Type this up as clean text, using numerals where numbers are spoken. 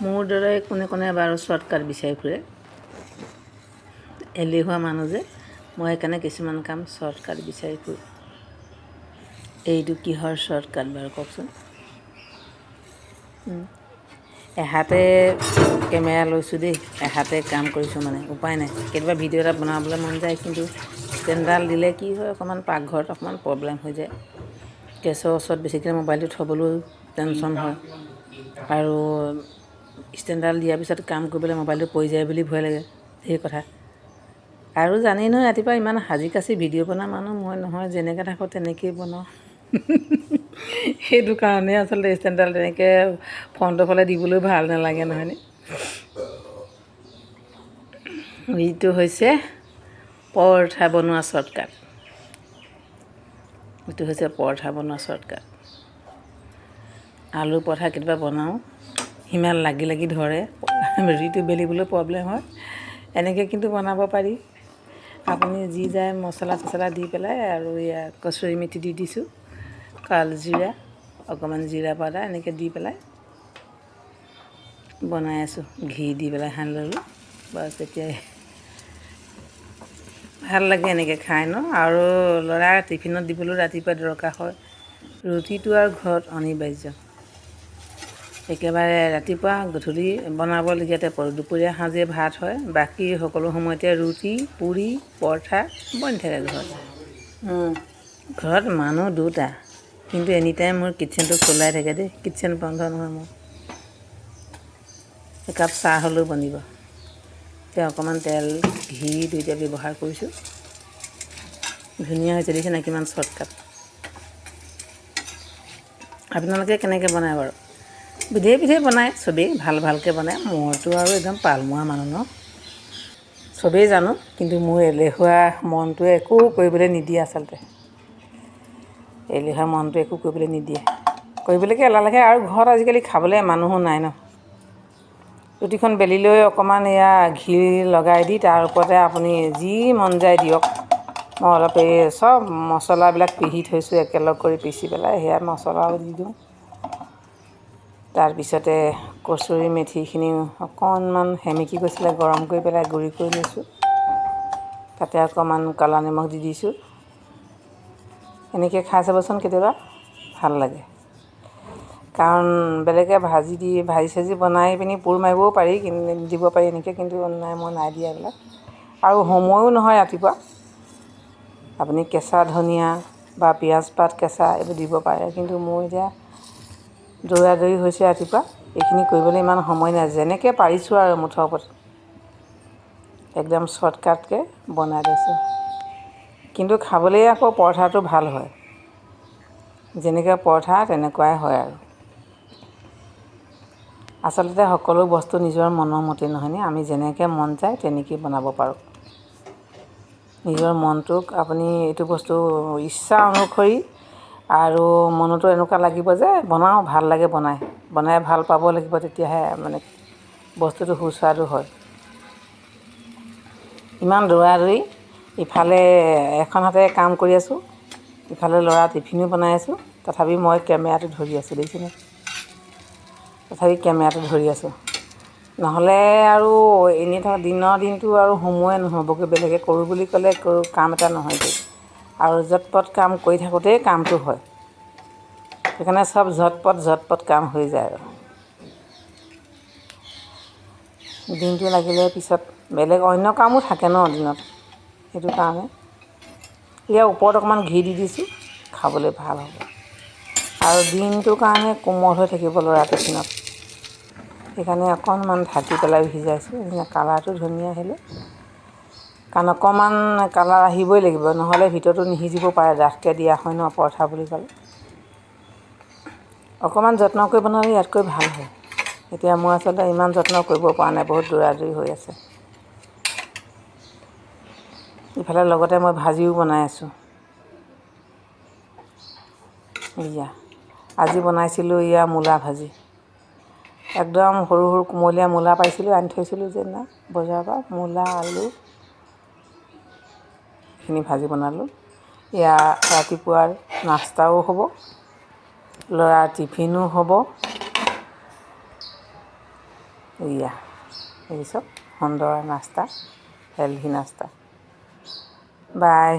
মোৰ দৰে কোনে কোনে বাৰু শ্বৰ্টকাট বিচাৰি ফুৰে? এলেহুৱা মানুহ যে মই, সেইকাৰণে কিছুমান কাম শ্বৰ্টকাট বিচাৰি ফুৰোঁ। এইটো কিহৰ শ্বৰ্টকাট বাৰু কওকচোন? এহাতে কেমেৰা লৈছোঁ দেই, এহাতে কাম কৰিছোঁ, মানে উপায় নাই। কেতিয়াবা ভিডিঅ' এটা বনাবলৈ মন যায়, কিন্তু ষ্টেণ্ডডাল দিলে কি হয়, অকণমান পাকঘৰত অকণমান প্ৰব্লেম হৈ যায়। গেছৰ ওচৰত বেছিকৈ মোবাইলটো থ'বলৈও টেনশ্যন হয় আৰু ষ্টেণ্ডডাল দিয়াৰ পিছত কাম কৰিবলৈ মোবাইলটো পৰি যায় বুলি ভয় লাগে, সেই কথা। আৰু জানেই নহয়, ৰাতিপুৱা ইমান সাজি কাচি ভিডিঅ' বনোৱা মানুহ মই নহয়, যেনেকৈ থাকোঁ তেনেকৈয়ে বনাওঁ। সেইটো কাৰণে আচলতে ষ্টেণ্ডডাল তেনেকৈ ফ্ৰণ্টৰ ফালে দিবলৈও ভাল নালাগে, নহয়নে? এইটো হৈছে পৰঠা বনোৱা শ্বৰ্টকাট। এইটো হৈছে পৰঠা বনোৱা শ্বৰ্টকাট। আলু পৰঠা কেতিয়াবা বনাওঁ, সিমান লাগি লাগি ধৰে, ৰুটিটো বেলিবলৈ প্ৰব্লেম হয়। এনেকৈ কিন্তু বনাব পাৰি। আপুনি যি যায় মছলা চছলা দি পেলাই, আৰু ইয়াত কচুৰি মেথি দি দিছোঁ, কালজিৰা অকণমান, জিৰা পাউডাৰ এনেকৈ দি পেলাই বনাই আছোঁ। ঘি দি পেলাই সানি ল'লোঁ, বাছ। এতিয়া ভাল লাগে এনেকৈ খাই ন? আৰু ল'ৰা টিফিনত দিবলৈও ৰাতিপুৱা দৰকাৰ হয়। ৰুটিটো আৰু ঘৰত অনিবাৰ্য। একেবাৰে ৰাতিপুৱা গধূলি বনাবলগীয়াতে পৰোঁ। দুপৰীয়া সাঁজে ভাত হয়, বাকী সকলো সময়তে ৰুটি, পুৰি, পৰঠা বনি থাকে ঘৰত। ঘৰত মানুহ দুটা, কিন্তু এনি টাইম মোৰ কিটচেনটো খোলাই থাকে দেই। কিটচেন বন্ধ নহয় মোৰ। একাপ চাহ হ'লেও বনিব। এতিয়া অকণমান তেল ঘি দুইটা ব্যৱহাৰ কৰিছোঁ। ধুনীয়া হৈছে, দেখিছে নাই? কিমান শ্বৰ্টকাট! আপোনালোকে কেনেকৈ বনায় বাৰু? বিধে বিধে বনায় চবেই, ভাল ভালকৈ বনায়। মইতো আৰু একদম পালমোৱা মানুহ ন, চবেই জানো, কিন্তু মোৰ এলেহুৱা মনটোৱে একো কৰিবলৈ নিদিয়ে। আচলতে এলেহুৱা মনটোৱে একো কৰিবলৈ নিদিয়ে, কৰিবলৈকে এলাহ লাগে। আৰু ঘৰত আজিকালি খাবলৈ মানুহো নাই ন। ৰুটিখন বেলি লৈ অকণমান এয়া ঘি লগাই দি তাৰ ওপৰতে আপুনি যি মন যায় দিয়ক। মই অলপ এই চব মছলাবিলাক পিহি থৈছোঁ, একেলগ কৰি পিচি পেলাই সেয়া মছলাও দি দিওঁ। তাৰপিছতে কচুৰি মেথিখিনি অকণমান সেমেকি গৈছিলে, গৰম কৰি পেলাই গুড়ি কৰি লৈছোঁ। তাতে অকণমান ক'লা নিমখ দি দিছোঁ। এনেকৈ খাই চাবচোন কেতিয়াবা, ভাল লাগে। কাৰণ বেলেগে ভাজি দি, ভাজি চাজি বনাই পিনি পুৰ মাৰিবও পাৰি, কিন্তু দিব পাৰি এনেকৈ, কিন্তু নাই, মই নাই দিয়া এইবিলাক। আৰু সময়ো নহয় ৰাতিপুৱা। আপুনি কেঁচা ধনিয়া বা পিঁয়াজ পাত কেঁচা এইবোৰ দিব পাৰে, কিন্তু মোৰ এতিয়া দৌৰা দৌৰি হৈছে ৰাতিপুৱা, এইখিনি কৰিবলৈ ইমান সময় নাই। যেনেকৈ পাৰিছোঁ আৰু মুঠৰ ওপৰত একদম শ্বৰ্টকাটকৈ বনাই লৈছোঁ। কিন্তু খাবলৈ আকৌ পৰঠাটো ভাল হয়। যেনেকৈ পৰঠা তেনেকুৱাই হয়। আৰু আচলতে সকলো বস্তু নিজৰ মনৰ মতে নহয়নে? আমি যেনেকৈ মন যায় তেনেকেই বনাব পাৰোঁ। নিজৰ মনটোক আপুনি এইটো বস্তু ইচ্ছা অনুসৰি আৰু মনতো এনেকুৱা লাগিব যে বনাওঁ, ভাল লাগে বনাই, বনাই ভাল পাব লাগিব, তেতিয়াহে মানে বস্তুটো সুস্বাদু হয়। ইমান দৌৰা দৌৰি, ইফালে এখন হাতে কাম কৰি আছোঁ, ইফালে ল'ৰা টিফিনো বনাই আছোঁ, তথাপি মই কেমেৰাটো ধৰি আছোঁ, দেখিছেনে? তথাপি কেমেৰাটো ধৰি আছোঁ। নহ'লে আৰু এনেই থকা দিনৰ দিনটো আৰু সময়ে নহ'বগৈ। বেলেগে কৰোঁ বুলি ক'লে কাম এটা নহয়গৈ আৰু ঝটপট কাম কৰি থাকোঁতেই কামটো হয়। সেইকাৰণে চব ঝটপট ঝটপট কাম হৈ যায়। আৰু দিনটো লাগিলে পিছত বেলেগ অন্য কামো থাকে ন দিনত, সেইটো কাৰণে। ইয়াৰ ওপৰত অকণমান ঘি দি দিছোঁ, খাবলৈ ভাল হ'ব আৰু দিনটোৰ কাৰণে কোমল হৈ থাকিব ল'ৰা টিফিনত। সেইকাৰণে অকণমান ঢাকি পেলাই ভিজাইছোঁ। ধুনীয়া কালাৰটো ধুনীয়া আহিলে, কাৰণ অকণমান কালাৰ আহিবই লাগিব, নহ'লে ভিতৰটো নিসিজিব পাৰে। ডাঠকৈ দিয়া হয় ন পৰঠা বুলি ক'লে। অকণমান যত্ন কৰি বনালে ইয়াতকৈ ভাল হয়। এতিয়া মই আচলতে ইমান যত্ন কৰিব পৰা নাই, বহুত দৌৰা দৌৰি হৈ আছে। ইফালে লগতে মই ভাজিও বনাই আছোঁ। এয়া আজি বনাইছিলোঁ এয়া মূলা ভাজি। একদম সৰু সৰু কুমলীয়া মূলা পাইছিলোঁ, আনি থৈছিলোঁ যেনিবা বজাৰৰ পৰা। মূলা, আলু এইখিনি ভাজি বনালোঁ। এয়া ৰাতিপুৱাৰ নাস্তাও হ'ব, ল'ৰাৰ টিফিনো হ'ব। এয়া এই চব সুন্দৰ নাস্তা, হেল্থি নাস্তা। বাই।